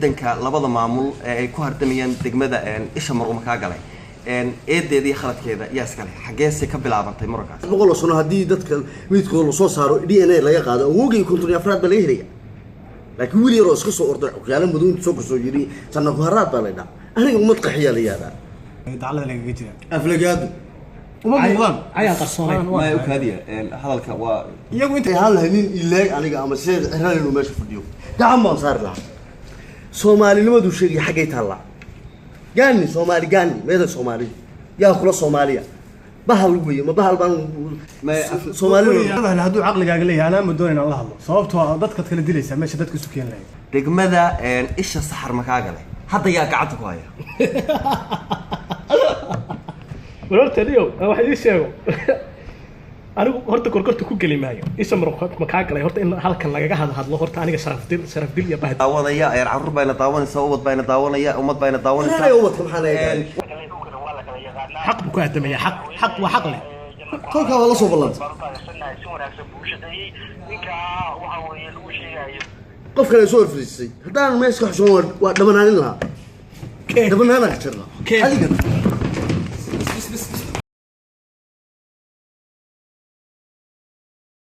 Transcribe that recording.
Danka labada maamul ee ay ku hardamayaan degmada isha Maruuma kaa galay, eedeeda iyo khaladkeeda yaa iskale? Xaggeese ka bilaabantay murankaas? 100 sano haddii dadka midkooda lasoo saaro, DNA laga qaado, awowgay 54aad baa laga helaya. Laakiin wiil yaroo iska soo orday, waxyaala madow inta soo kasoo yiri, janna kuharaad baa la dhaha, aniga ummad qaxiyaa la yihahdaa. Daclada lagaga jira aflagaado. Uma muuqdaan. Ayaa qarsoonay. Maya, ukaadiya hadalka waa iyagu inta ahaan lahay nin ileeg aniga ama sideed ciran inuu meesha fadhiyo, gacan baan saari lahaa. Soomaalinimaduu sheegaya xaggay taallaa? Gaani Soomaali, gaani meeda Soomaalidu yaa kula Soomaaliya? Bahal weye, ma bahal baan Soomaali? Hadduu caqligaaga leeyahay, anaa ma doonayn aan la hadlo, sababtoo ah dadkaad kala dilaysaa meesha dadka isu keeni lahayd. Degmada isha Saxar makaa galay hadda yaa gacanta ku haya? War horta niyow, aan wax idiin sheego. Anigu horta korkorta ku geli maayo isha makaa galay. Horta in halkan lagaga hadlo horta aniga sharaf dil, sharaf dil iyo bahd. Daawanaya carruur bayna daawanaysa, ubad bayna daawanaya, ummad bayna daawanaysa. Anaga ubadka maxaa naga gaaray? Xaq buu ku aadamaya, xaq, xaq waa xaq leh. Kolkaa waa la soo ballantay. Qof kale soo horfariisay, haddaan meesha ka xushoon waa dhabanaanin lahaa, dhabanaanaa ka jirna adiga.